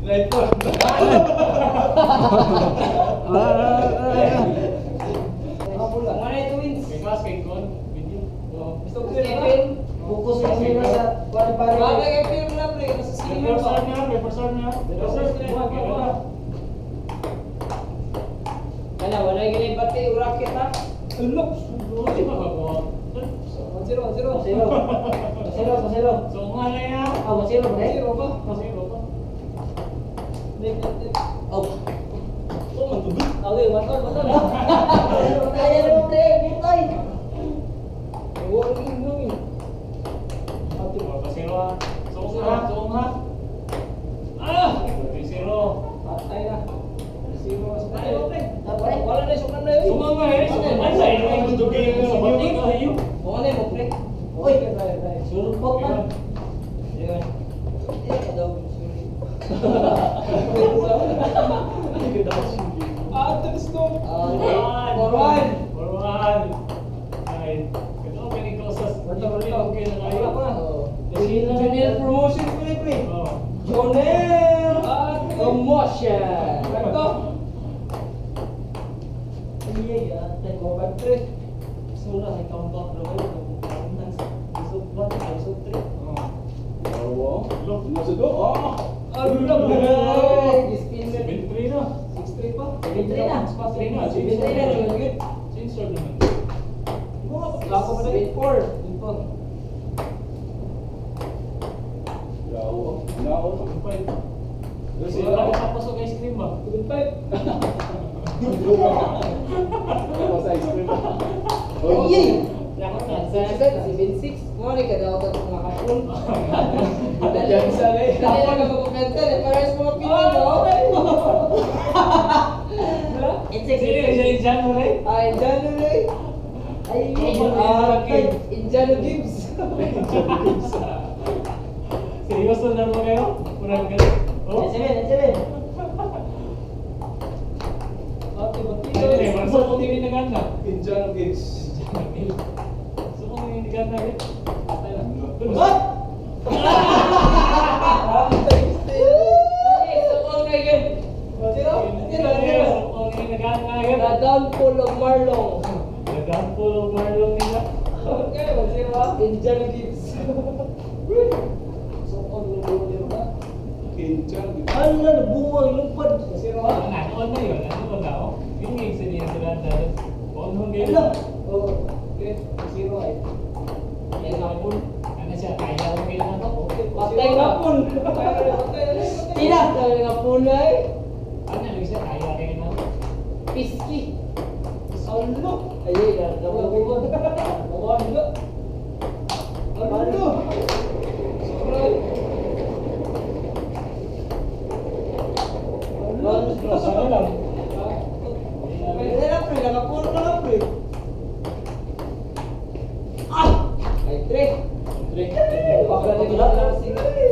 9-4. Mga na twins. Kay class kay Con. Video. Gusto ko Stephen. Focus sa nila sa pare-pare. Grabe kay film na pre, nasa streamer Reversal pa. niya, reversal niya. Reversal niya. Wala, wala gini bati racket ha. Ulok. Di ba ba? 1-0, 1-0. Zero. Zero, zero. So nga na yan. Ah, zero ba? 0 ba? Zero ba? Oh. Oh, man, tubig. Okay, one all, one all. Kaya mo pre, dito. Walking, walking. Ate, mga zero ah. So nga, so nga. Ah! 3-0. Patay na. Zero. Tayo, pre. Pre. Wala na sukan na yun. Sumama eh. Sumama eh. Ay, dugay yung bati kayo. Bukan na mo, pre. Uy. Tayo, tayo. Sulpot man. Yan. Eh, daw, sorry. Ah, tapos no. Ah, 4-1. 4-1. Ay, ito okay ni Cosas. Okay na kayo. Oh. Junior promotion pre, pre. Oh. Junior promotion. Ito. Ay, ay, ay. Go back, pre. Sura, ay comeback na kayo. Isog ba? Isog 3. Oh, look, nasa do. Oh. Ano lang? Ay, spinner. 7-3 na. 6-3 pa. 7-3 na. 3 na. 7-3 na, yun. Change serve naman. Lako pa na. 8-4. 8-4. Bravo. Nao. 5. Kasi wala ka pasok ice cream ba? 7-5. Ako sa ice cream. Ay, ay. Lako na. 7-6. Mo ni kada ako mga kapon. Yan sa eh. Dali lang ka mag-cancel eh. Parehas mga Pinoy, no? It's Sino yung siya dyan mo rin? Ah, Indiano na eh. Ay, ay. Ah, Indiano Gibbs. Seryoso na mo kayo? Murag ganun. Oh? 7, 7. Ate, ba't Ano eh, parang sa kung hindi nagana. Indian Games. So kung hindi nagana eh. Patay na. What? Eh, so all na yun. Zero, zero, zero. So kung hindi nagana eh. The downfall of Marlon. The downfall of Marlon nila. Okay, 1-0 ah. Indiano Gibbs. So all na yun, ah. Indian Games. Ala, nabuwang lupad. 0 ah. Ano na yun? Ano na oh? Yun nga yung siniya sila dahil. Paunhon kayo. Ala. Oh, okay. 0 ay. Yan ang pun. Ano siya? Kaya ko kayo na to. Okay, Patay na pun. Patay na, patay na, patay na. Tina. Sabi nga punay. Ano lang siya? Kaya kayo na to. Piski. Ano? Ay, ay, nabubuwan. Wala. Ano? Sobra. Ano? Sana lang. Pwede na pre, nakapuro na lang pre. Ah! Ay, tre. Drink. Pagaling na lang sila. Tre.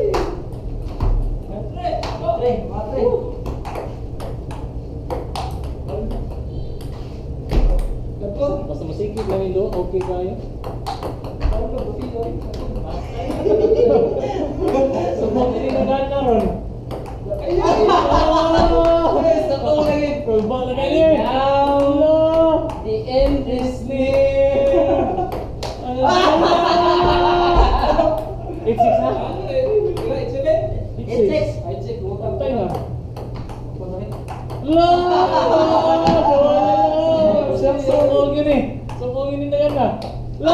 Pre, mga pre. Ganto. Basta masikip lang yun doon, okay kayo. Ano ba, buti yun? Subok din na gana ron. Ay, ay! Ay, sa kong lagi. Proba na kayo. Now, the end is near. 8-6 na? Eight six. Ay, check. Patay na. La! Sukong yun eh. Sukong yun yung nagana. La!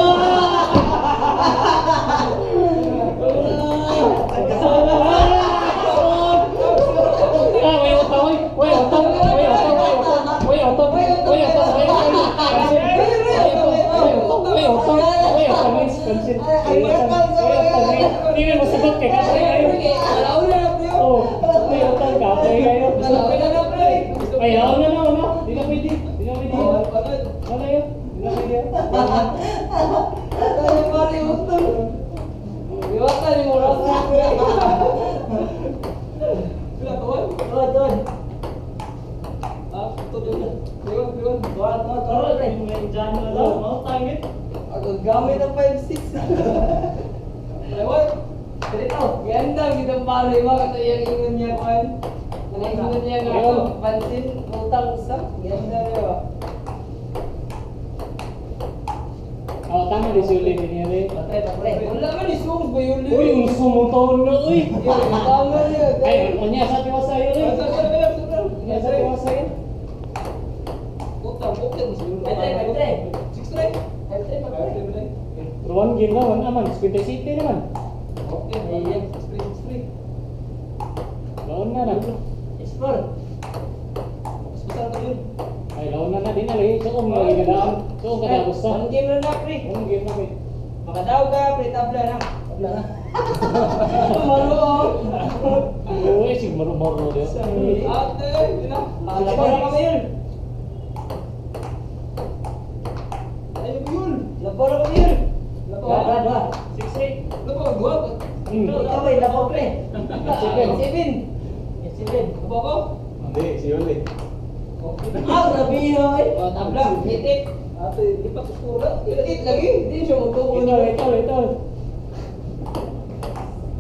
Ah, may utang, oy. May utang, may utang, may utang, may utang, may utang, may utang. May utang, may utang, may utang, may utang, may utang, may utang. Hindi na masagot kay kasi kayo. Oh, may utang ka, kay kayo. Ay, ako na lang, ano? Di na pwede. Di na pwede. Ano yun? Di na pwede. Tayo pare utang. Iwatan ni mo rasa. Bila kawan? Tuwan, tuwan. Ah, ito din. Liwan, liwan. Tuwan, tuwan, tuwan, pre. Ako gamit ang 5-6. Liwan. Ganito. Ganda, Ayaw gitang pare ba kato iyang ingon niya kuan. Kanang ingon niya nga Ayun. Pansin utang usa. Ganda niya ba? Oh, tama di si Uli niya rin. Patre, patre. Wala man ni Sung ba yun? Uy, unso mo taon na, uy. Tama niya. Ay, unya sa tiwa sa'yo, uy. Unya sa tiwa sa'yo. Utang, okay mo siguro. Patre, patre. 6-3. Patre, patre. Pero one game na, one naman. 57 naman. Okay, 6-3, 6-3. Laon na na. Explore. Mas masarap na yun. Ay, laon na na. Di na lagi. Suong na lagi kadaan. Suong ka tapos sa. One game na na, pre. One game na, pre. Makadaw ka, pre, tabla na. Tabla na. Maro. Uy, sige, maro-maro din. Ate, yun na. Labaw na kami yun. Ayun yun. Labaw na kami yun. Labaw. Dua, dua. 6-8. Labaw, dua. Ikaw ay labaw, pre. 7. 7. 7. Labaw ko? Hindi, si Yuli. Okay. Ah, grabe yun. Oh, tabla. 8-8. Ate, di pa kustura. 8 lagi. Hindi siya magtuon. Ito, ito, ito.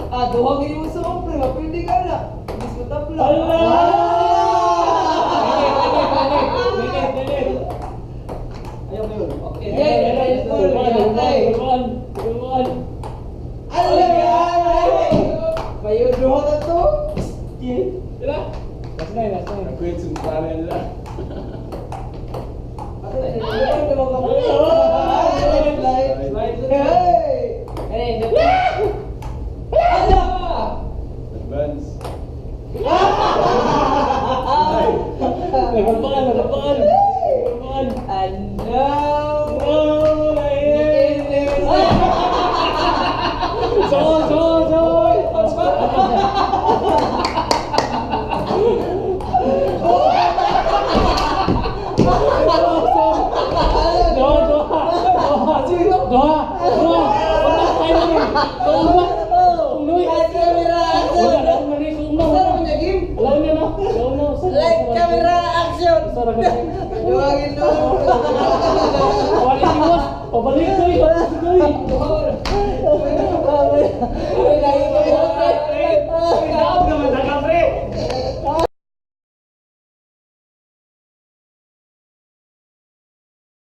Ah, duha gini mo sa pre. Mapildi ka na. Mas matabla. Ala! Dili, dili, dili. Ayaw mo yun. Okay. Yeah, yeah, yeah. Gulbaan, gulbaan, gulbaan. Ala! Mayo duha na to. Sila? Last nine, last nine. Nag-quit sa pare nila. Hey! Hey! Ala! Advance. Nagulbaan, nagulbaan. Nagulbaan. And now, Oh, ay. So, so, so. Doha, doha. Doha. Doha. Wala tayo ni. Doha. Unoy. Light camera action! Wala na mali sumo. Saan mo niya game? Wala na no. Wala na. Light camera action! Sara ka. Duwagin no. Wala si boss. Pabalik ko. Pabalik ko.